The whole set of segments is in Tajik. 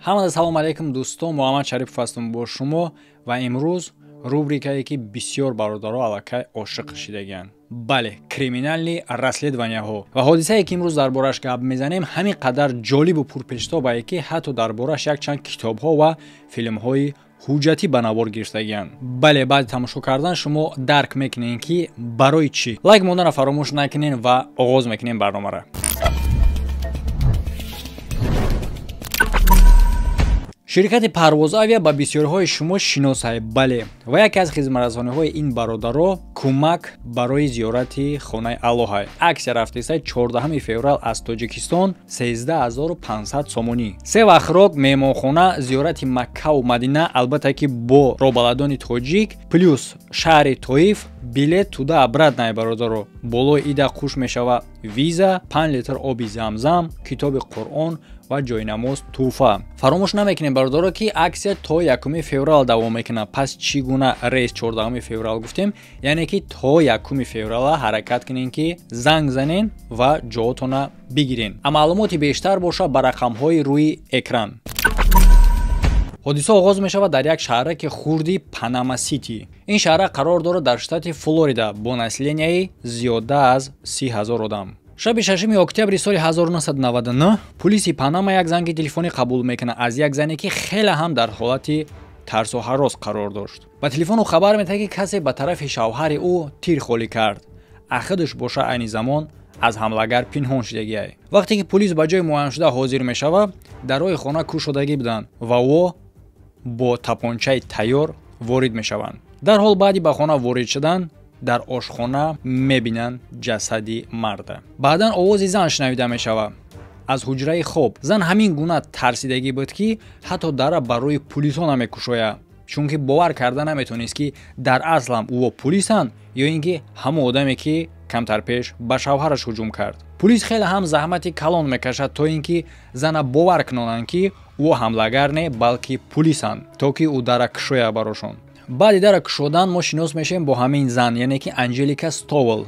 Ҳамада салом алейкум дӯстон, Муҳаммад Шарипов ҳастам бо шумо ва имрӯз рубрикае ки бисёр бародаро аллакай ошиқ шидагианд. Бале, криминални расследованияҳо ва ҳодисае ки имрӯз дар бораш гап мезанем ҳамин қадар ҷолибу пурпештобае ки ҳатто дар бораш якчанд китобҳо ва филмҳои ҳуҷҷатӣ ба навор гирифтагианд. Бале, баъди тамошо кардан шумо дарк мекунед ки барои чӣ. Лайк монданро фаромӯш накунед ва оғоз мекунем барномаро. Ширкати Парвоз Авиа ба бисёриҳои шумо шиносай. Бале, ва яке аз хизматрасониҳои ин бародаро кӯмак барои зиёрати хонаи Аллоҳай. Аксия рафтисай 14 феврал аз Тоҷикистон 13500 сомонӣ. Се вақт меҳмонхона, зиёрати Маккаву Мадина, албатта ки бо робаладони тоҷик, плюс шаҳри Тоиф, билет туда обратно бародаро. Болои ида қуш мешава виза, 5 литр оби замзам, китоби Қуръон ва ҷойнамоз тӯҳфа. Фаромӯш намекунем бародаро ки аксия то 1 феврал давом мекунад. Пас чӣ гуна рейс 14 феврал гуфтем, яъне ки то 1 феврала ҳаракат кунем ки занг занен ва ҷоотона бигирен. А маълумоти бештар боша ба рақамҳои рӯи экран. Ҳодиса оғоз мешавад дар як шаҳраки хурди Панама Сити. Ин шаҳрак қарор дорад дар штати Флорида бо населенияи зиёда аз 30 000 одам. Шаби 6 октябри соли 1999 пулиси Панама як занги телефонӣ қабул мекунад аз як зане ки хеле ҳам дар ҳолати тарсу ҳарос қарор дошт. Ба телефону хабар медиҳад ки касе ба тарафи шавҳари ӯ тир холӣ кард. Ахидаш боша айни замон аз ҳамлагар пинҳон шидагиай. Вақте ки пулис ба ҷои муайяншуда ҳозир мешавад, дар роҳи хона кӯшодагӣ буданд ва ӯ бо тапончаи тайёр ворид мешаванд. Дарҳол баъди ба хона ворид шудан дар ошхона мебинанд ҷасади марда. Баъдан овози зан шунавида мешавад аз ҳуҷраи хоб. Зан ҳамин гуна тарсидагӣ буд ки ҳатто дара ба рӯи пулисҳо намекушояд, чунки бовар карда наметонист ки дар аслам ӯ пулисанд ё ин ки ҳамон одаме ки камтар пеш ба шавҳараш ҳуҷум кард. Пулис хеле ҳам заҳмати калон мекашад то ин ки зана бовар кунонанд ки ӯ ҳамлагар не, балки пулисанд, то ки ӯ дара кушояд барошон. Баъди дара кушодан мо шинос мешавем бо ҳамин зан, яъне ки Анҷелика Стовел,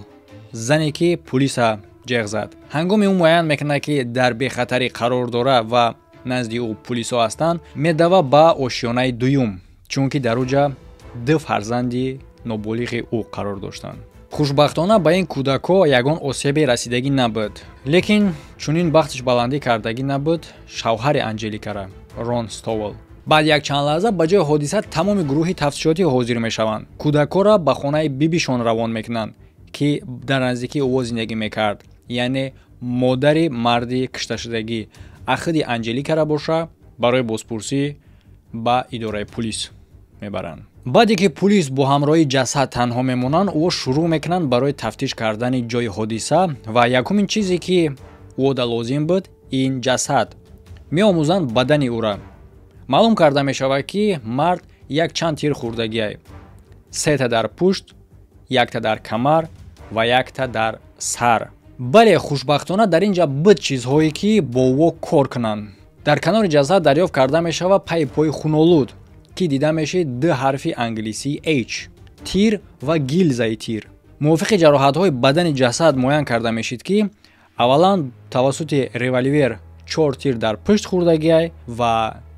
зане ки пулиса ҷеғ зад. Ҳангоми ӯ муайян мекунад ки дар бехатарӣ қарор дора ва назди ӯ пулисҳо ҳастанд, медава ба ошёнаи дуюм, чунки дар уҷа ду фарзанди ноболиғи ӯ қарор доштанд. Хушбахтона ба ин кӯдакҳо ягон осебе расидагӣ набуд, лекин чунин бахтиш баландӣ кардагӣ набуд шавҳари Анҷеликара, Рон Стовел. Баъд якчанд лаҳза ба ҷои ҳодиса тамоми гурӯҳи тафтишотӣ ҳозир мешаванд. Кӯдакҳоро ба хонаи бибишон равон мекунанд ки дар наздикии ӯ зиндагӣ мекард, яъне модари марди кишташудагӣ. Ахиди Анҷеликара боша барои бозпурсӣ ба идораи пулис мебаранд. Баъде ки пулис бо ҳамроҳии ҷасад танҳо мемонанд, ӯ шурӯъ мекунанд барои тафтиш кардани ҷои ҳодиса ва якумин чизе ки ӯда лозим буд ин ҷасад. Меомӯзанд бадани ӯра. Маълум карда мешавад ки мард якчанд тир хӯрдагиай: сета дар пушт, якта дар камар ва якта дар сар. Бале, хушбахтона дар ин ҷа буд чизҳое ки бо ӯ кор кунанд. Дар канори ҷасад дарёфт карда мешавад пайи пои хунолуд ки дида мешид ду ҳарфи англисии H, тир ва гилзаи тир. Мувофиқи ҷароҳатҳои бадани ҷасад муайян карда мешид ки аввалан тавассути револьвер 4 тир дар пушт хӯрдагиай ва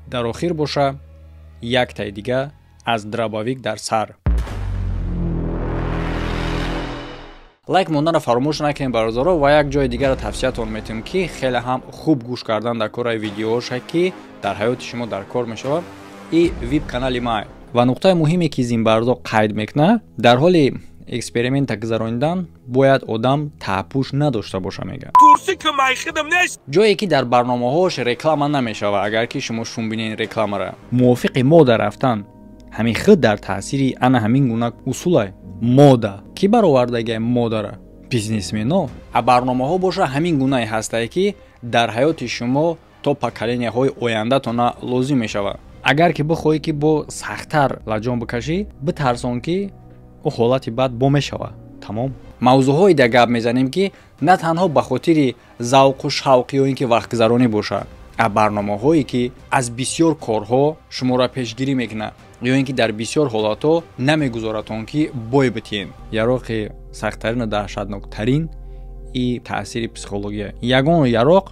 дар охир боша яктаи дига аз дробовик дар сар. Лайк монданро фаромӯш накунед бародаро ва як ҷои дигарро тавсиятон метиҳем ки хеле ҳам хуб гӯш кардан дар кораи видеоҳоша ки дар ҳаёти шумо дар кор мешавад и вип канали май. Ва нуқтаи муҳиме ки Зимбардо қайд мекунад, дар ҳоли эксперимента гузаронидан бояд одам таҳпӯш надошта боша, мегӯяд. Ҷое ки дар барномаҳош реклама намешавад, агар ки шумо шум бинед рекламара. Мувофиқи мода рафтан ҳамин худ дар таъсири ана ҳамин гуна усулай мода ки баровардагиай модара бизнесмено. А барномаҳо боша ҳамин гунае ҳастае ки дар ҳаёти шумо то поколенияҳои ояндатона лозим мешавад. Агар ки бихоҳӣ ки бо сахттар лаҷон бикашӣ, битарсон ки ӯ ҳолати бад бо мешавад. Тамом. Мавзӯъҳое да гап мезанем ки на танҳо ба хотири завқу шавқ ё ин ки вақтгузаронӣ бошад, а барномаҳое ки аз бисёр корҳо шуморо пешгирӣ мекунад ё ин ки дар бисёр ҳолатҳо намегузоратон ки бой битиҳед. Яроқи сахттарину даҳшатноктарин и таъсири психология. Ягон яроқ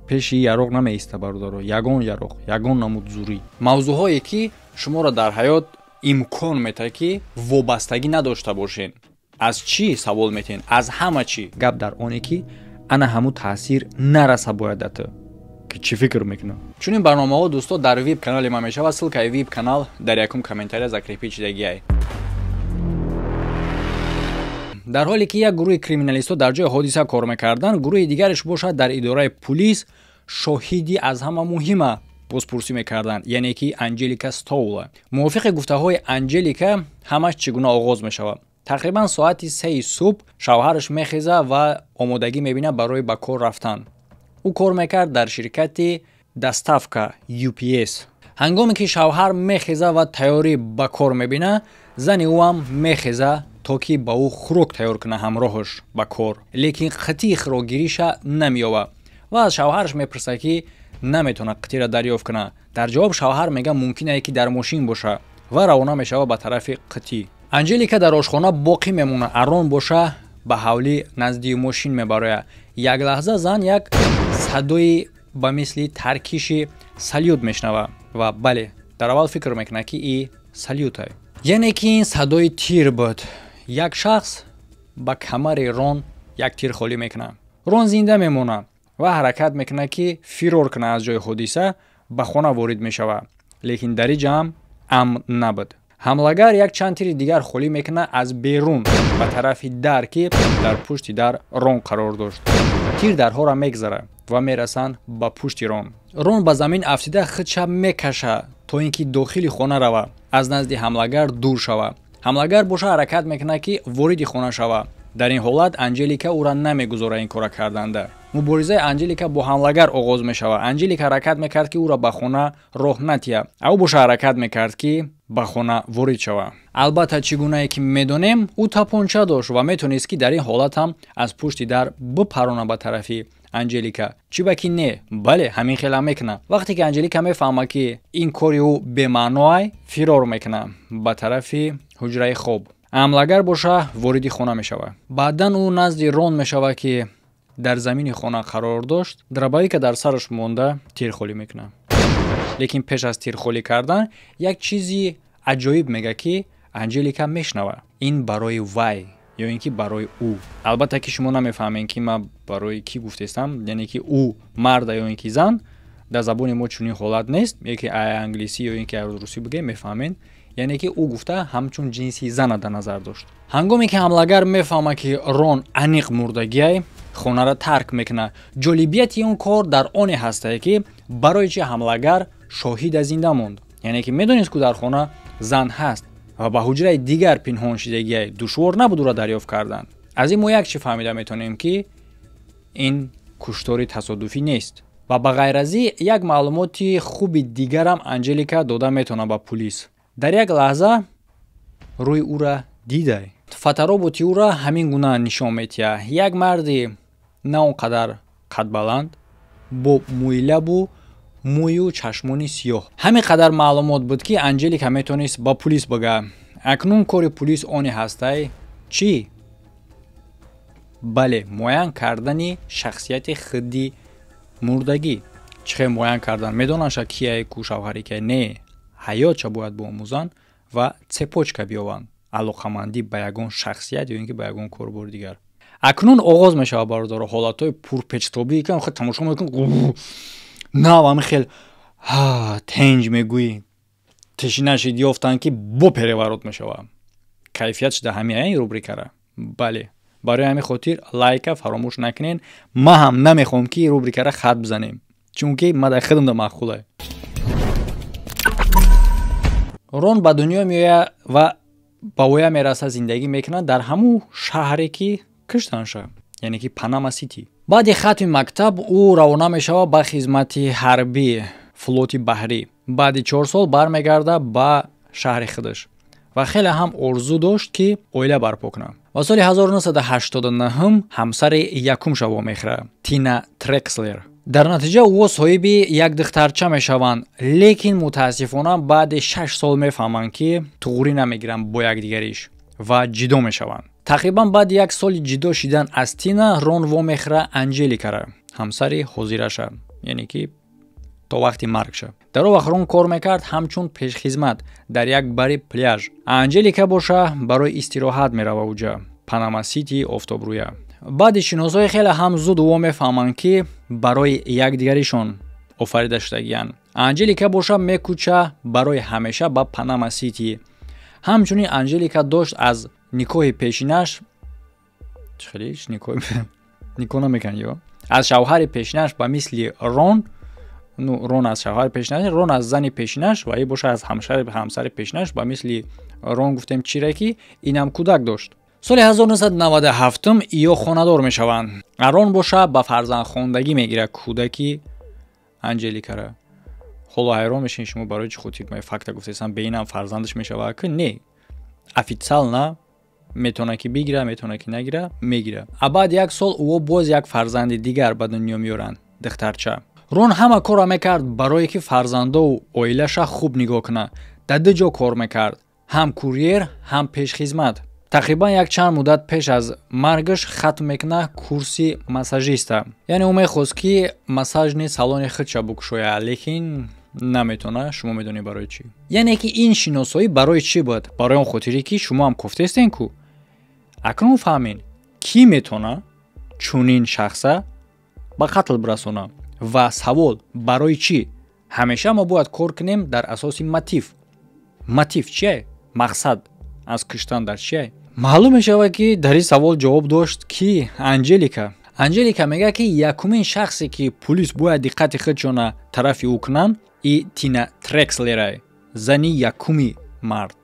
Пеши яроқ намеиста, бародаро, ягон яроқ, ягон намуд зурӣ. Мавзӯъҳое ки шуморо дар ҳаёт имкон метаҳад, ки вобастагӣ надошта бошед. Аз чӣ савол метиҳен? Аз ҳама чӣ. Гап дар оне ки ана ҳамун таъсир нараса бояд да ту, ки чӣ фикр мекунам. Чунин барномаҳо, дӯсто, дар вип канали ман мешавад. Ссылкаи вип канал дар якум комментария закрепить шидагиай. Дар ҳоле ки як гурӯҳи криминалистҳо дар ҷои ҳодиса кор мекарданд, гурӯҳи дигараш бошад дар идораи пулис шоҳиди аз ҳама муҳима бозпурсӣ мекарданд, яъне ки Анҷелика Стоула. Мувофиқи гуфтаҳои Анҷелика, ҳамаш чӣ гуна оғоз мешавад? Тақрибан соати 3 субҳ шавҳараш мехеза ва омодагӣ мебинад барои ба кор рафтан. Ӯ кор мекард дар ширкати доставка UPS. Ҳангоме ки шавҳар мехеза ва тайёрӣ ба кор мебинад, зани ӯ ҳам мехеза, то ки ба ӯ хӯрок тайёр кунад ҳамроҳаш ба кор. Лекин қитъи хӯрокгириша намеёбад ва аз шавҳараш мепурсад, ки наметавонад қитъиро дарёфт кунад. Дар ҷавоб шавҳар мегӯяд, мумкин ае, ки дар мошин боша, ва равона мешавад ба тарафи қитъӣ. Анҷелика дар ошхона боқӣ мемонад, Рон боша ба ҳавлӣ назди мошин мебарояд. Як лаҳза зан як садои ба мисли таркиши салют мешунавад ва бале, дар аввал фикр мекунад, ки и салютай, яъне ки ин садои тир буд. Як шахс ба камари Рон як тир холӣ мекунад. Рон зинда мемонад ва ҳаракат мекунад, ки фирор кунад аз ҷои ҳодиса, ба хона ворид мешавад, лекин дар ин ҷа ҳам амн набуд. Ҳамлагар як чанд тири дигар холӣ мекунад аз берун ба тарафи дар, ки дар пушти дар Рон қарор дошт. Тир дарҳоро мегзарад ва мерасанд ба пушти Рон. Рон ба замин афтида худша мекашад, то ин ки дохили хона рава, аз назди ҳамлагар дур шавад. Ҳамлагар боша ҳаракат мекунад, ки вориди хона шавад. Дар ин ҳолат Анҷелика ӯра намегузорад ин кора карданда. Муборизаи Анҷелика бо ҳамлагар оғоз мешавад. Анҷелика ҳаракат мекард, ки ӯра ба хона роҳ натиҳад, а ӯ боша ҳаракат мекард, ки ба хона ворид шавад. Албатта, чӣ гунае ки медонем, ӯ тапонча дошт ва метавонист, ки дар ин ҳолат ҳам аз пушти дар бипарона ба тарафи Анҷелика. Чӣ ба ки не? Бале, ҳамин хела мекунад. Вақте ки Анҷелика мефаҳмад, ки ин кори ӯ бемаъноай, фирор мекунад ба тарафи ҳуҷраи хоб. Ҳамлагар боша вориди хона мешавад. Баъдан ӯ назди Рон мешавад, ки дар замини хона қарор дошт. Дробовика дар сараш монда, тир холӣ мекунад. Лекин пеш аз тирхолӣ кардан як чизи аҷоиб мега, ки Анҷелика мешунавад. Ин барои вай ё ин ки барои ӯ. Албатта ки шумо намефаҳмед, ки ман барои кӣ гуфтестам, яъне ки ӯ марда ё ин ки зан. Дар забони мо чунин ҳолат нест, яке англисӣ ё ин ки русӣ бигӯем, мефаҳмед. Яъне ки ӯ гуфта ҳамчун ҷинси зана дар назар дошт. Ҳангоме ки ҳамлагар мефаҳмад, ки Рон аниқ мурдагиай, хонаро тарк мекунад. Ҷолибияти он кор дар оне ҳастае, ки барои чи ҳамлагар шоҳида зинда монд? Яъне ки медонист, ку дар хона зан ҳаст ва ба ҳуҷраи дигар пинҳон шидагиай, душвор набуд ӯро дарёфт кардан. Аз ин мо як чӣ фаҳмида метавонем, ки ин куштори тасодуфӣ нест. Ва ба ғайр аз ин як маълумоти хуби дигарам Анҷелика дода метавонад ба пулис. Дар як лаҳза рӯи ӯра дидай. Фотороботи ӯра ҳамин гуна нишон метиҳад: як марди на он қадар қадбаланд, бо мӯйлабу мӯю чашмони сиёҳ. Ҳамин қадар маълумот буд, ки Анҷелика метавонист ба пулис бигӯяд. Акнун кори пулис оне ҳастай чӣ? Бале, муайян кардани шахсияти худди мурдагӣ. Чӣ хел муайян кардан? Медонанд кияе ку шавҳари кия? Не, ҳаётша бояд биомӯзанд ва цепочка биёванд, алоқамандӣ ба ягон шахсият ё ин ки ба ягон корбори дигар. Акнун оғоз мешавад, бародаро, ҳолатҳои пурпечтобӣ, ки хел тамошо мекун, нав ҳамин хел тенҷ мегӯӣ, тишинашид ёфтанд, ки бо переворот мешавад. Кайфият шуда ҳамин ин рубрикара. Бале, барои ҳамин хотир лайка фаромӯш накунед. Ман ҳам намехоҳам, ки рубрикара хат бизанем, чунки ма дар худам да маъқуле. Рон ба дунё меояд ва ба воя мераса, зиндагӣ мекунад дар ҳамун шаҳре, ки киштанша, яъне ки Панама Сити. Баъди хатми мактаб ӯ равона мешавад ба хизмати ҳарбӣ, флоти баҳрӣ. Баъди 4 сол бармегардад ба шаҳри худаш ва хеле ҳам орзу дошт, ки оила барпо кунад, ва соли 1989 ҳамсари якумша вомехӯрад, Тина Трекслер. Дар натиҷа ӯ соҳиби як духтарча мешаванд, лекин мутаассифона баъди 6 сол мефаҳманд, ки туғрӣ намегиранд бо якдигариш ва ҷидо мешаванд. Тақрибан баъди як соли ҷидо шидан аз Тина, Рон вомехӯрад Анҷеликара, ҳамсари ҳозираша. Яъне ки то вақти маргша. Дар он вақт Рон кор мекард ҳамчун пешхизмат дар як бари пляж. Анҷелика боша барои истироҳат мерава уҷа, Панама Сити офтобрӯя. Баъди шиносоӣ хеле ҳам зуд во мефаҳманд, ки барои якдигаришон офарида шудагиянд. Анҷелика боша мекӯча барои ҳамеша ба Панама Сити. Ҳамчунин Анҷелика дошт аз никоҳи пешинаш, никоҳ намекунад ё аз шавҳари пешинаш, ба мисли Рон, ну, Рон аз шавҳари пешинаш, Рон аз зани пешинаш ва и боша аз ҳамсари пешинаш, ба мисли Рон гуфтем чире ки инам кӯдак дошт. Соли 1997 иё хонадор мешаванд. Рон боша ба фарзандхондагӣ мегирад кӯдаки Анҷеликара. Ҳоло ҳайрон мешавед шумо, барои чӣ хотир факта гуфтесам, бе инам фарзандаш мешавад ки не, официально метавона ки бигира, метавона ки нагира, мегира. А баъд як сол ӯ боз як фарзанди дигар ба дунё меоранд, духтарча. Рон ҳама корро мекард, барое ки фарзандову оилаша хуб нигоҳ кунад. Дар ду ҷо кор мекард, ҳам курьер, ҳам пешхизмат. Тақрибан як чанд муддат пеш аз маргаш хатм мекунад курси массажиста. Яъне ӯ мехост, ки массажный салони худша букушояд, лекин наметавона. Шумо медонед барои чӣ. Яъне ки ин шиносоӣ барои чӣ буд? Барои он хотире ки шумо ҳам кофтестен ку. Акнун фаҳмед, кӣ метавона чунин шахса ба қатл бирасона ва савол: барои чӣ? Ҳамеша мо бояд кор кунем дар асоси мотив. Мотив чие? Мақсад аз куштан дар чие? Маълум мешавад, ки дар ин савол ҷавоб дошт ки Анҷелика. Анҷелика мегӯяд, ки якумин шахсе, ки пулис бояд диққати худшона тарафи ӯ кунанд, и Тина Трекслерай, зани якуми мард.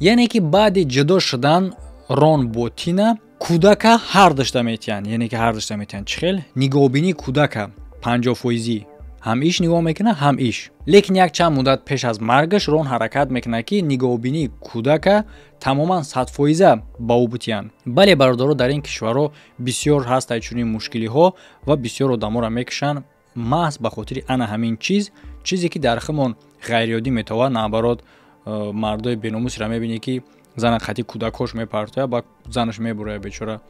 Яъне ки баъди ҷудо шудан Рон бо Тина кӯдака ҳар дошта метиҳанд. Яъне ки ҳар дошта метиҳанд чӣ хел? Нигоҳубинии кӯдака 50 фоизӣ, ҳам иш нигоҳ мекунад, ҳам иш. Лекин як чанд муддат пеш аз маргаш Рон ҳаракат мекунад, ки нигоҳубинии кӯдака тамоман 100 фоиза ба ӯ бутиҳанд. Бале, бародаро, дар ин кишварҳо бисёр ҳастанд чунин мушкилиҳо ва бисёр одаморо мекушанд маҳз ба хотири ана ҳамин чиз. Чизе ки дар химон ғайриоддӣ метавонад, наоборот, мардои беномусеро мебинӣ, ки зана қати кӯдакҳош мепартояд, ба занаш мебурояд, бечора,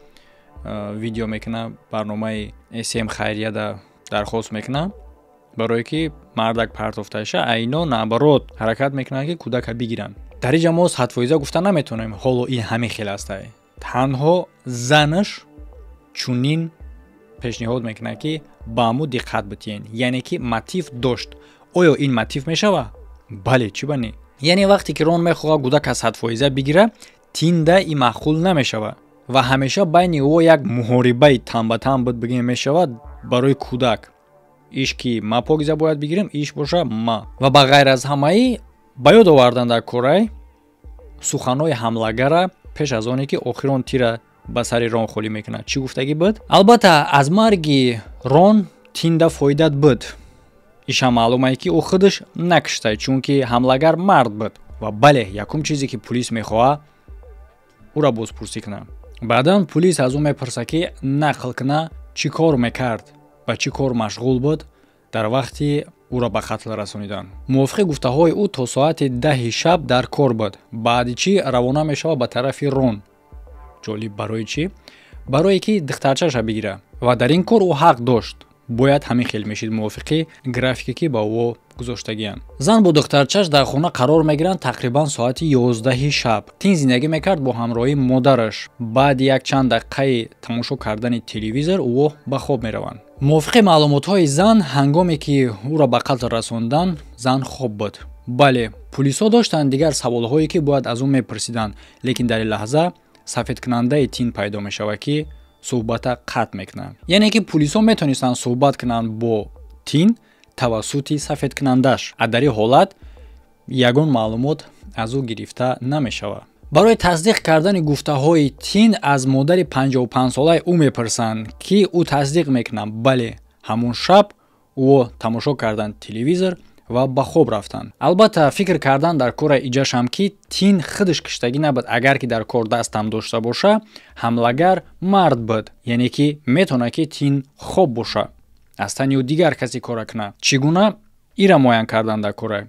видео мекунад, барномаи см хайрияда дархост мекунад, барое ки мардак партофташа. А ино наоборот ҳаракат мекунанд, ки кӯдака бигиранд. Дар инҷа мо 100 фоиза гуфта наметавонем, ҳоло ин ҳамин хел астае. Танҳо занаш чунин пешниҳод мекунад, ки ба ҳаму диққат битиҳен. Яъне ки мотив дошт. Оё ин мотив мешавад? Бале, чӣ ба не? Яъне вақте ки Рон мехоҳад кӯдака 100 фоиза бигира, Тинда ин маъқул намешавад ва ҳамеша байни ӯ як муҳорибаи тан ба тан буд, бигем, мешавад барои кӯдак. Иш ки ма покиза бояд бигирем, иш боша ма. Ва ба ғайр аз ҳамаи ба ёд овардан дар корай суханҳои ҳамлагара пеш аз оне ки охирон тира ба сари Рон холӣ мекунад, чӣ гуфтагӣ буд? Албатта, аз марги Рон Тинда фоидат буд. Иша маълумае, ки ӯ худаш накуштай, чунки ҳамлагар мард буд. Ва бале, якум чизе ки пулис мехоҳад, ӯра бозпурсӣ кунад. Баъдан пулис аз ӯ мепурсад, ки нақл куна, чӣ кор мекард, ба чӣ кор машғул буд дар вақти ӯро ба қатл расонидан. Мувофиқи гуфтаҳои ӯ, то соати 10-и шаб дар кор буд. Баъди чӣ равона мешавад ба тарафи Рон. Ҷолиб, барои чӣ? Барое ки духтарчаша бигира. Ва дар ин кор ӯ ҳақ дошт, бояд ҳамин хел мешид мувофиқи графике, ки ба ӯ гузоштагианд. Зан бо духтарчаш дар хона қарор мегиранд тақрибан соати 11-и шаб. Тин зиндагӣ мекард бо ҳамроҳии модараш. Баъди як чанд дақиқаи тамошо кардани телевизор ӯ ба хоб мераванд. Мувофиқи маълумотҳои зан, ҳангоме ки ӯро ба қатл расонданд, зан хоб буд. Бале, пулисҳо доштанд дигар саволҳое, ки бояд аз ӯ мепурсиданд, лекин дар ин лаҳза сафедкунандаи Тин пайдо мешавад, ки суҳбата қатъ мекунад. Яъне ки пулисҳо метавонистанд суҳбат кунанд бо Тин тавассути сафедкунандаш, а дар ин ҳолат ягон маълумот аз ӯ гирифта намешавад. Барои тасдиқ кардани гуфтаҳои Тин аз модари 55-солаи ӯ мепурсанд, ки ӯ тасдиқ мекунад: бале, ҳамон шаб ӯ тамошо карданд телевизор ва ба хоб рафтанд. Албатта, фикр кардан дар кора иҷашам, ки Тин худаш киштагӣ набуд. Агар ки дар кор дастам дошта боша, ҳамлагар мард буд. Яъне ки метавонад, ки Тин хоб боша, аз тани ӯ дигар касе кора кунад. Чӣ гуна ира муайян кардан дар кора?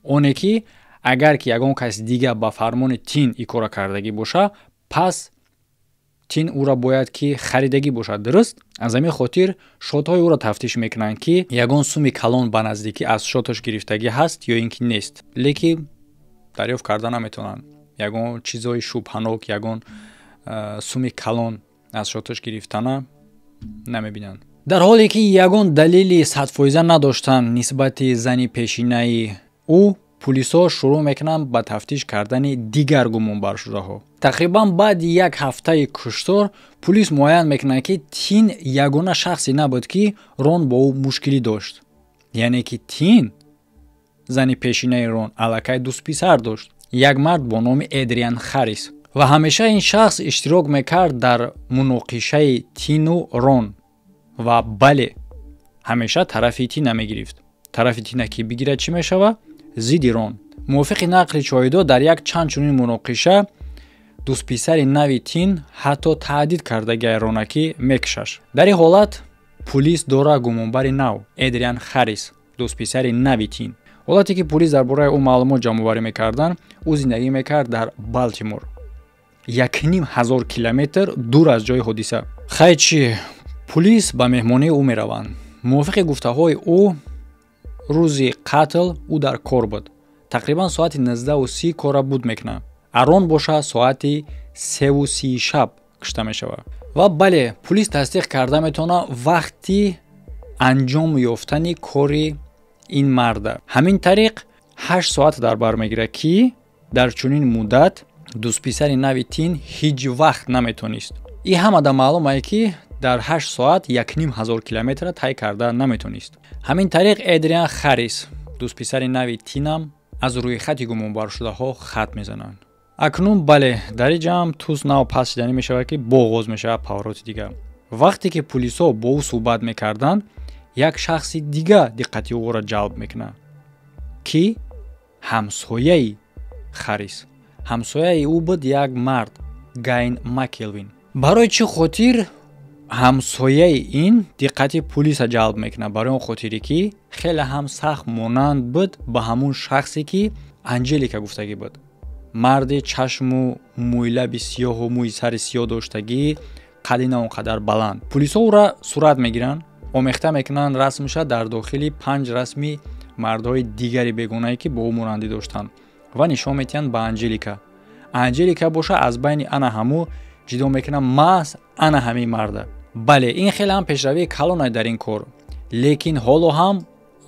Оне ки агар ки ягон каси дигар ба фармони Тин и кора кардагӣ боша, пас Тин ӯра бояд ки харидагӣ бошад, дуруст? Аз ҳамин хотир счётҳои ӯро тафтиш мекунанд, ки ягон суми калон ба наздикӣ аз счёташ гирифтагӣ ҳаст ё ин ки нест, лекин дарёфт карда наметавонанд. Ягон чизҳои шубҳанок, ягон суми калон аз счёташ гирифтана намебинанд. Дар ҳоле ки ягон далели 100% надоштанд нисбати зани пешинаи ӯ, пулисҳо шурӯъ мекунанд ба тафтиш кардани дигар гумонбаршудаҳо. Тақрибан баъди як ҳафтаи куштор пулис муайян мекунад, ки Тин ягона шахсе набуд, ки Рон бо ӯ мушкилӣ дошт. Яъне ки Тин, зани пешинаи Рон, аллакай дӯстписар дошт, як мард бо номи Эдриан Харрис, ва ҳамеша ин шахс иштирок мекард дар муноқишаи Тину Рон ва, бале, ҳамеша тарафи Тина мегирифт. Тарафи Тина ки бигирад, чӣ мешавад? Зидди Рон. Мувофиқи нақли шоҳидо, дар як чанд чунин муноқиша дӯстписари нави Тин ҳатто таҳдид кардагиай Рона, ки мекушаш. Дар ин ҳолат пулис дора гумонбари нав, Эдриан Харрис, дӯстписари нави Тин. Ҳолате ки пулис дар бораи ӯ маълумот ҷамъоварӣ мекарданд, ӯ зиндагӣ мекард дар Балтимор, 1500 километр дур аз ҷои ҳодиса. Хай чӣ, пулис ба меҳмонии ӯ мераванд. Мувофиқи гуфтаҳои ӯ, рӯзи қатл ӯ дар кор буд. Тақрибан соати 19:30 кора буд мекунад, а Рон боша соати 3:30 шаб кушта мешавад. Ва бале, пулис тасдиқ карда метавонад вақти анҷом ёфтани кори ин марда. Ҳамин тариқ 8 соат дар бар мегирад, ки дар чунин муддат дӯстписари нави Тин ҳеҷ вақт наметонист. И ҳамада маълум ае, ки дар 8 соат 1500 километра тай карда наметонист. Ҳамин тариқ Эдриан Харрис, дӯстписари нави Тинам, аз рӯйхати гумонбаршудаҳо хат мезананд. Акнун, бале, дар ин ҷамъ туз нав паст шиданӣ мешавад, ки бо оғоз мешавад повороти дигар. Вақте ки пулисҳо бо ӯ суҳбат мекарданд, як шахси дига диққати ӯро ҷалб мекунад, ки ҳамсояи Харрис, ҳамсояи ӯ буд, як мард, Гайн Макелвин. Барои чӣ хотир ҳамсояи ин диққати пулиса ҷалб мекунад? Барои он хотире, ки хеле ҳам сахт монанд буд ба ҳамун шахсе, ки Анҷелика гуфтагӣ буд. Марди чашму мӯйлаби сиёҳу мӯи сари сиёҳ доштагӣ, қадди на он қадар баланд. Пулисҳо ӯра сурат мегиранд, омехта мекунанд расмша дар дохили панҷ расми мардҳои дигари бегонае, ки бо ӯ монандӣ доштанд, ва нишон медиҳанд ба Анҷелика. Анҷелика боша аз байни ана ҳаму ҷидо мекунад маҳз ана ҳамин марда. Бале, ин хеле ҳам пешравии калонай дар ин кор, лекин ҳоло ҳам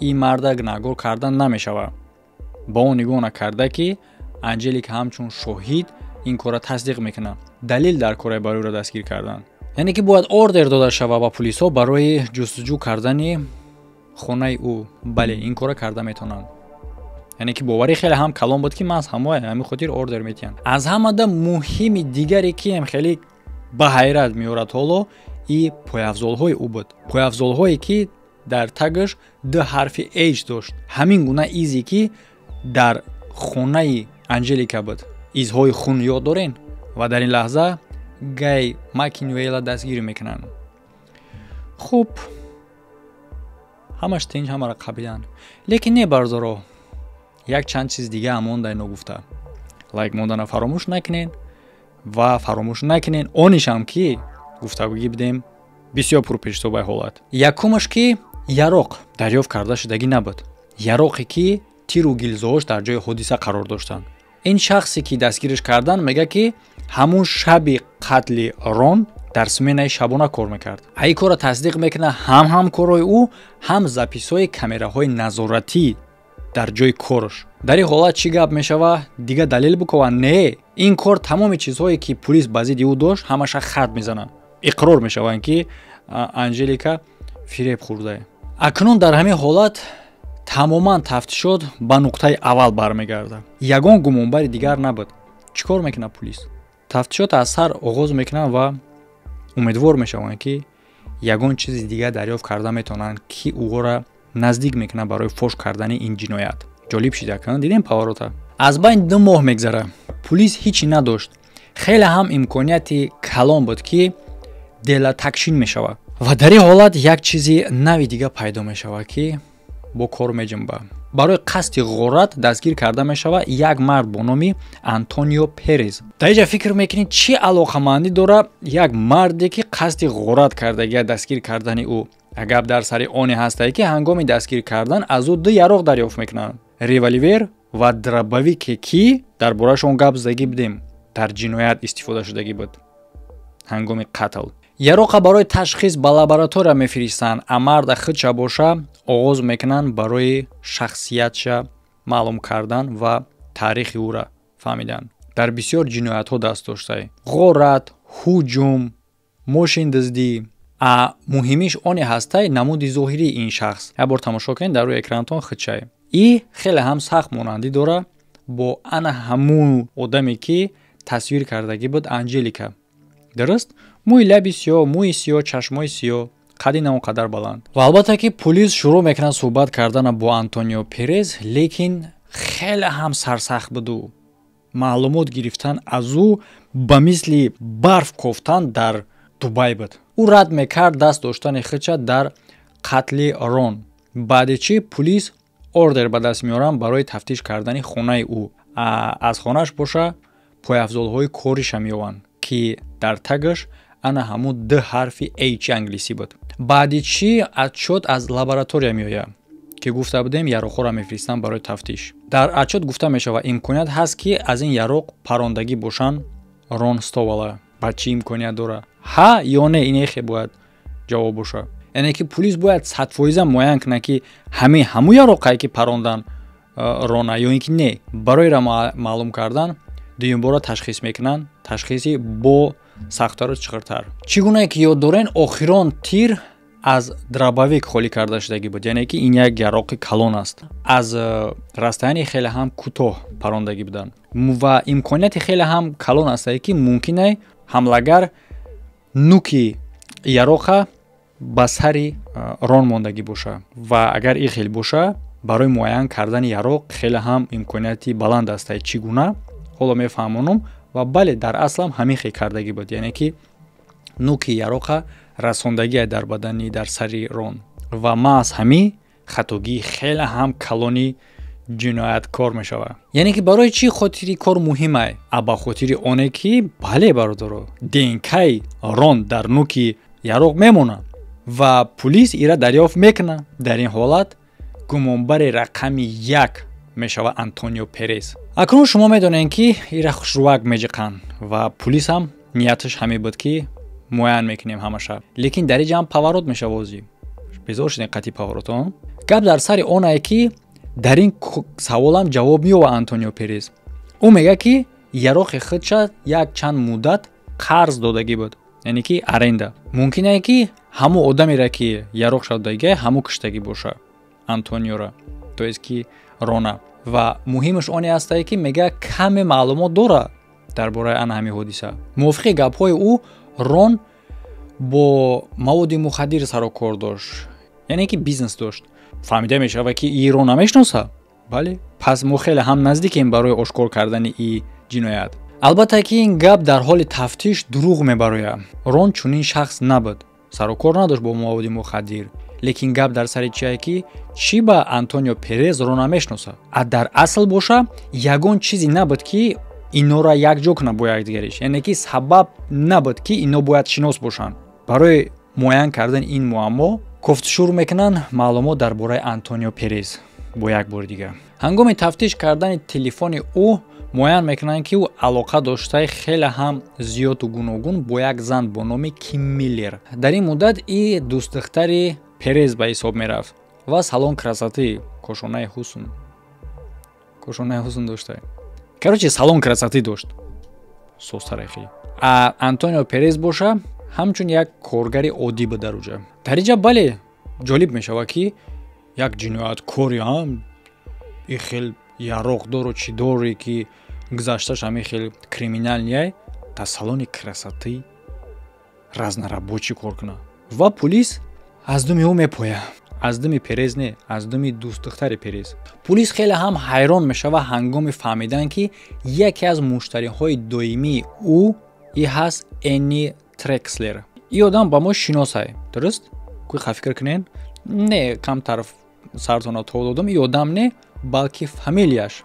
ин марда гунаҳгор кардан намешавад, ба он нигоҳ накарда, ки Анҷелика ҳамчун шоҳид ин корро тасдиқ мекунад. Далел дар кораи барои ӯро дастгир кардан, яъне ки бояд ордер дода шавад ба пулисҳо барои ҷустуҷӯ кардани хонаи ӯ. Бале, ин корро карда метавонанд, яъне ки боварӣ хеле ҳам калон буд, ки маҳз ҳамоя, ҳамин хотир ордер метиҳанд. Аз ҳамада муҳими дигаре, ки ам хеле ба ҳайрат меорад ҳоло, и пойафзолҳои ӯ буд, пойафзолҳое, ки дар тагаш ду ҳарфи H дошт. Ҳамин гуна изе, ки дар хонаи Анҷелика буд, изҳои хун, ёд дорен? Ва дар ин лаҳза Гай Макинвейла дастгир мекунанд. Хуб, ҳамаш тинҷ, ҳамаро қабиданд. Лекин не, барзоро, як чанд чиз дига ҳам монда ногуфта. Лайк мондана фаромӯш накунед ва фаромӯш накунед онишам, ки гуфтагӣ бидем, бисёр пурпештобай ҳолат. Якумаш, ки яроқ дарёфт карда шудагӣ набуд, яроқе, ки тиру гилзоҳош дар ҷои ҳодиса қарор доштанд. Ин шахсе, ки дастгириш кардан, мегӯяд, ки ҳамун шаби қатли Рон дар сменаи шабона кор мекард. Ин корро тасдиқ мекунад ҳам ҳамкорои ӯ, ҳам записҳои камераҳои назоратӣ дар ҷои кораш. Дар ин ҳолат чӣ гап мешавад? Дига далел бикова? Не, ин кор тамоми чизҳое, ки пулис ба зидди ӯ дошт, ҳамаша хат мезанад. Иқрор мешаванд, ки Анжелика фиреб хӯрдае. Акнун дар ҳамин ҳолат тамоман тафтишот ба нуқтаи аввал бармегардад. Ягон гумонбари дигар набуд. Чӣ кор мекунад пулис? Тафтишот аз сар оғоз мекунанд ва умедвор мешаванд, ки ягон чизи дигар дарёфт карда метавонанд, ки ӯро наздик мекунад барои фош кардани ин ҷиноят. Ҷолиб шида, дидем поворота. Аз байн 2 моҳ мегзарад, пулис ҳичи надошт. Хеле ҳам имконияти калон буд, ки дело такшин мешавад. Ва дар ин ҳолат як чизи нави дига пайдо мешавад, ки бо кор меҷунба. Барои қасди ғорат дастгир карда мешавад як мард бо номи Антонио Перез. Дар инҷа фикр мекунед, чӣ алоқамандӣ дорад як марде, ки қасди ғорат кардагия, дастгир кардани ӯ? Гап дар сари оне ҳастае, ки ҳангоми дастгир кардан аз ӯ ду яроқ дарёфт мекунанд: револьвер ва дробовике, ки дар борашон гап задагӣ будем, дар ҷиноят истифода шудагӣ буд ҳангоми қатл. Яроқа барои ташхис ба лаборатория мефиристанд, а марда худша боша оғоз мекунанд барои шахсиятша маълум кардан ва таърихи ӯра фаҳмидан. Дар бисёр ҷиноятҳо даст доштае: ғорат, ҳуҷум, мошиндиздӣ. А муҳимиш оне ҳастай, намуди зоҳирии ин шахс. Як бор тамошо кунед дар рӯи экранатон худшае. И хеле ҳам сахт монандӣ дора бо ана ҳамун одаме, ки тасвир кардагӣ буд Анҷелика. Дуруст, мӯи лаби сиёҳ, мӯи сиёҳ, чашмои сиёҳ, қади на он қадар баланд. Ва албатта, ки пулис шурӯъ мекунад суҳбат кардана бо Антонио Перез, лекин хеле ҳам сарсахт буду маълумот гирифтан аз ӯ ба мисли барф кофтан дар Дубай буд. Ӯ рад мекард даст доштани худша дар қатли Рон. Баъди чӣ пулис ордер ба даст меоранд барои тафтиш кардани хонаи ӯ. Аз хонааш боша пойафзолҳои кориша меёванд, ки дар тагаш ана ҳамун ду ҳарфи H англисӣ буд. Баъди чӣ отчёт аз лаборатория меояд, ки гуфта будем, яроқҳоро мефиристанд барои тафтиш. Дар отчёт гуфта мешавад, имконият ҳаст, ки аз ин яроқ парондагӣ бошанд Рон Стовала. Ба чӣ имконият дорад, ҳа ё не, инехе бояд ҷавоб бошад. Яъне ки пулис бояд 100% муайян кунад, ки ҳамин ҳамун яроқае, ки парондан Рона, ё ин ки не. Барои маълум кардан дуюмбора ташхис мекунанд, ташхиси бо сахттару чиқиртар. Чӣ гунае ки ёд дорен, охирон тир аз дробовик холӣ карда шудагӣ буд, яъне ки ин як яроқи калон аст, аз расстояние хеле ҳам кӯтоҳ парондагӣ буданд ва имконияти хеле ҳам калон астае, ки мумкин ҳамлагар нуки яроқа ба сари Рон мондагӣ боша. Ва агар ин хел боша, барои муайян кардани яроқ хеле ҳам имконияти баланд астае. Чӣ гуна, ҳоло мефаҳмонам. Ва бале, дар аслам ҳамин хел кардагӣ буд, яъне ки нуки яроқа расондагие дар бадани, дар сари Рон. Ва маҳз ҳамин хатогии хеле ҳам калони ҷинояткор мешавад. Яъне ки барои чӣ хотири кор муҳимай? А ба хотири оне ки, бале, бародаро, ДНКи Рон дар нуки яроқ мемонад ва пулис ира дарёфт мекунад. Дар ин ҳолат гумонбари рақами як мешавад Антонио Перес. Акнун шумо медонед, ки ира хушрӯвак меҷиқанд ва пулис ҳам нияташ ҳамин буд, ки муайян мекунем ҳамаша. Лекин дар инҷа ҳам поворот мешава. Озӣ безор шудем қатъи поворотон. Гап дар сари онае, ки дар ин саволам ҷавоб меёва Антонио Перес. Ӯ мегӯяд, ки яроқи худша як чанд муддат қарз додагӣ буд, яъне ки аренда. Мумкин ае, ки ҳамун одамере, ки яроқша додагия, ҳамун куштагӣ боша Антониора, то есть ки Рона. Ва муҳимаш оне астае, ки мегӯяд, каме маълумот дорад дар бораи ана ҳамин ҳодиса. Мувофиқи гапҳои ӯ, Рон бо маводи мухаддир сарукор дошт, яъне ки бизнес дошт. Фаҳмида мешавад, ки иро намешиноса. Бале, пас мо хеле ҳам наздикем барои ошкор кардани и ҷиноят. Албатта, ки ин гап дар ҳоли тафтиш дурӯғ мебарояд. Рон чунин шахс набуд, сарукор надошт бо маводи мухаддир. Лекин гап дар сари чие, ки чӣ ба Антонио Перез ро намешиносад? А дар асл боша ягон чизе набуд, ки инора якҷо кунад бо якдигариш, яъне ки сабаб набуд, ки ино бояд шинос бошанд. Барои муайян кардани ин муаммо кофтушӯр мекунанд маълумот дар бораи Антонио Перез бо як бори дигар. Ҳангоми тафтиш кардани телефони ӯ муайян мекунанд, ки ӯ алоқа доштаи хеле ҳам зиёду гуногун бо як зан бо номи Ким Миллер. Дар ин муддат и дӯстдухтари Перез ба ҳисоб мерафт ва салон красоты, кошонаи ҳусн, кошонаи ҳусн дошта. Короче, салон красоты дошт состарехи. А Антонио Перез боша ҳамчун як коргари оддӣ буд дар уҷа. Дар инҷа, бале, ҷолиб мешавад, ки як ҷинояткори ҳам и хел яроқдору чӣ доре, ки гузашташ ҳамин хел криминальный, дар салони красоты разнорабочий кор кунад. Ва пулис аз думи ӯ мепояд, аз думи Перез не, аз думи дӯстдухтари Перез. Пулис хеле ҳам ҳайрон мешавад ҳангоми фаҳмидан, ки яке аз муштариҳои доимии ӯ и ҳаст Энни Трекслер. И одам ба мо шиносай, дуруст? Кӯй, фикр кунен. Не, камтар сартона то додам, и одам не. балки фамилияш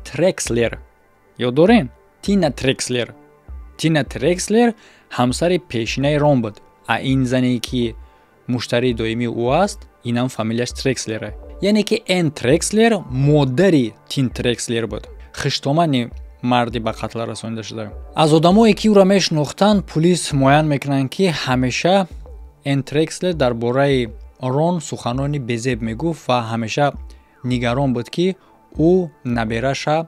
Трекслер. Ёд дорем, Тина Трекслер. Тина Трекслер ҳамсари пешинаи Рон буд. А ин зане, ки муштарии доимии ӯ аст, инам фамилияш Трекслера. Яъне ки Эн Трекслер модари Тин Трекслер буд, хиштомани марди ба қатл расонида шуда. Аз одамое, ки ӯро мешинохтанд, пулис муайян мекунанд, ки ҳамеша Эн Трекслер дар бораи Рон суханони безеб мегуфт ва ҳамеша нигарон буд, ки ӯ набераша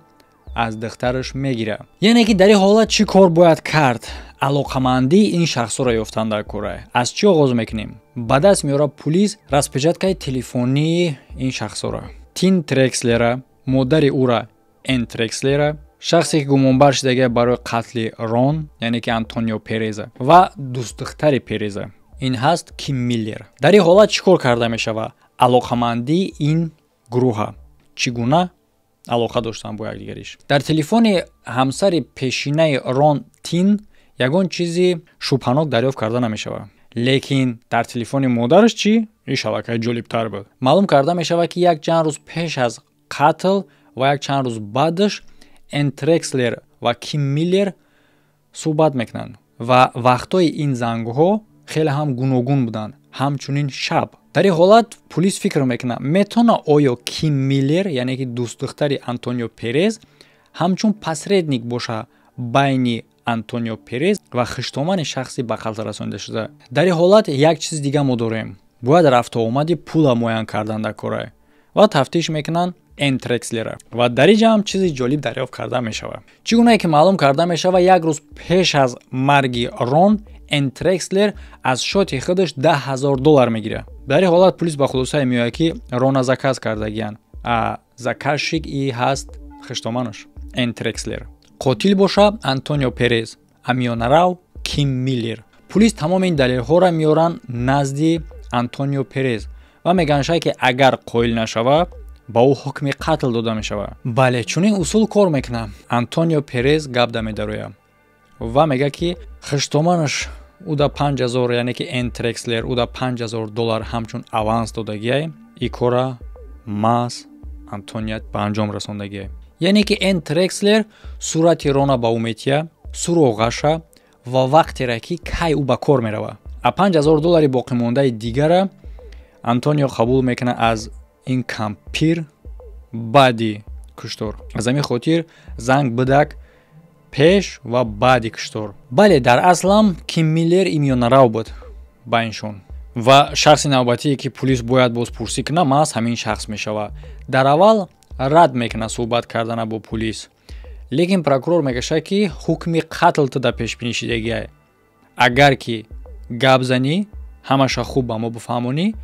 аз духтараш мегирад. Яъне ки дар ин ҳолат чӣ кор бояд кард? Алоқамандии ин шахсҳоро ёфтан дар кора. Аз чӣ оғоз мекунем? Ба даст меорад пулис распечаткаи телефонии ин шахсҳоро: Тин Трекслера, модари ӯра Эн Трекслера, шахсе, ки гумонбар шудагия барои қатли Рон, яъне ки Антонио Переза, ва дӯстдухтари Переза, ин ҳаст Ким Миллер. Дар ин ҳолат чӣ кор карда мешавад? Алоқамандии ин гурӯҳа, чӣ гуна алоқа доштанд бо якдигариш. Дар телефони ҳамсари пешинаи Рон, Тин, ягон чизи шубҳанок дарёфт карда намешавад, лекин дар телефони модараш чӣ? Ин шабакаи ҷолибтар буд. Маълум карда мешавад, ки як чанд рӯз пеш аз қатл ва як чанд рӯз баъдаш Эн Трекслер ва Ким Миллер суҳбат мекунанд ва вақтҳои ин зангҳо хеле ҳам гуногун буданд, ҳамчунин шаб. Дар ин ҳолат пулис фикр мекунад: метавона оё Ким Миллер, яъне ки дӯстдухтари Антонио Перез, ҳамчун посредник боша байни Антонио Перез ва хиштомани шахси ба қатл расонида шуда? Дар ин ҳолат як чизи дига мо дорем: бояд рафтуомади пула муайян кардан дар кора. Ва тафтиш мекунанд Эн Трекслера ва дар ин ҷа ҳам чизи ҷолиб дарёфт карда мешавад. Чӣ гунае ки маълум карда мешавад, як рӯз пеш аз марги Рон Эн Трекслер аз счёти худаш 10 000 доллар мегирад. Дар ин ҳолат пулис ба хулосае меояд, ки Рона заказ кардагиянд, а заказчик и ҳаст хиштоманаш Эн Трекслер, қотил боша Антонио Перез, а миёнарав Ким Миллер. Пулис тамоми ин далелҳоро меоранд назди Антонио Перез ва мегӯянд, ки агар қоил нашава, ба ӯ ҳукми қатл дода мешавад. Бале, чунин усул кор мекунад. Антонио Перез гап да медарояд ва мегӯяд, ки хиштоманаш уда 5000, яъне ки Эн Трекслер уда 5000 доллар ҳамчун аванс додагиай, и кора маҳз Антонио ба анҷом расондагиай. Яъне ки Эн Трекслер сурати Рона ба ӯ метия, суроғаша ва вақтера, ки кай ӯ ба кор меравад. А 5000 доллари боқимондаи дигара Антонио қабул мекунад аз ин кампир баъди куштор. Аз ҳамин хотир занг бидак пеш ва баъди куштор. Бале, дар аслам Ким Миллер и миёнарав буд байншон. Ва шахси навбатие, ки пулис бояд бозпурсӣ кунад, маҳз ҳамин шахс мешавад. Дар аввал рад мекунад суҳбат кардана бо пулис, лекин прокурор мегашад, ки ҳукми қатл ту дар пешбинӣ шидагиай, агар ки гап занӣ, ҳамаша хуб ба мо бифаҳмонӣ,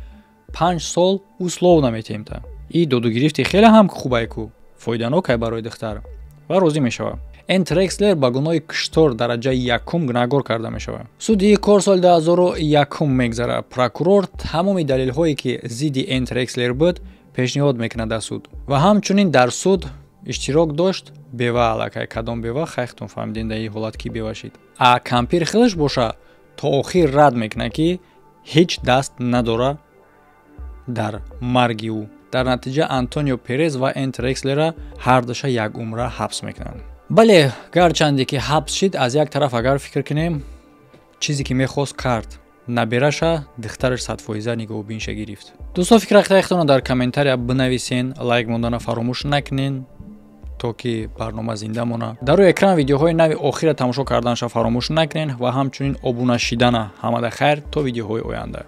5 сол условно метиҳем та. И додугирифти хеле ҳам хубай ку, фоиданокай барои духтар, ва розӣ мешавад. Эн Трекслер ба гуноҳи куштор дараҷаи якум гунаҳгор карда мешавад. Суди кор соли 2001 мегзарад. Прокурор тамоми далелҳое, ки зидди Эн Трекслер буд, пешниҳод мекунад дар суд ва ҳамчунин дар суд иштирок дошт бева. Аллакай кадом бева, хайхтон фаҳмидем, дар ин ҳолат ки бева шид. А кампир хелаш боша то охир рад мекунад, ки ҳеҷ даст надора дар марги ӯ. Дар натиҷа Антонио Перез ва Эн Трекслера ҳардуша як умра ҳабс мекунанд. Бале, гарчанде ки ҳабс шид, аз як тараф агар фикр кунем, чизе ки мехост, кард: набераша духтараш 100% нигоҳубинша гирифт. Дӯсто, фикр ақидаи дар комментария бинависен, лайк мондана фаромӯш накунен, то ки барнома зинда мона. Дар рӯи экран видеоҳои нави охира тамошо карданша фаромӯш накунен ва ҳамчунин обуна шидана. Ҳамада хайр, то видеоҳои оянда.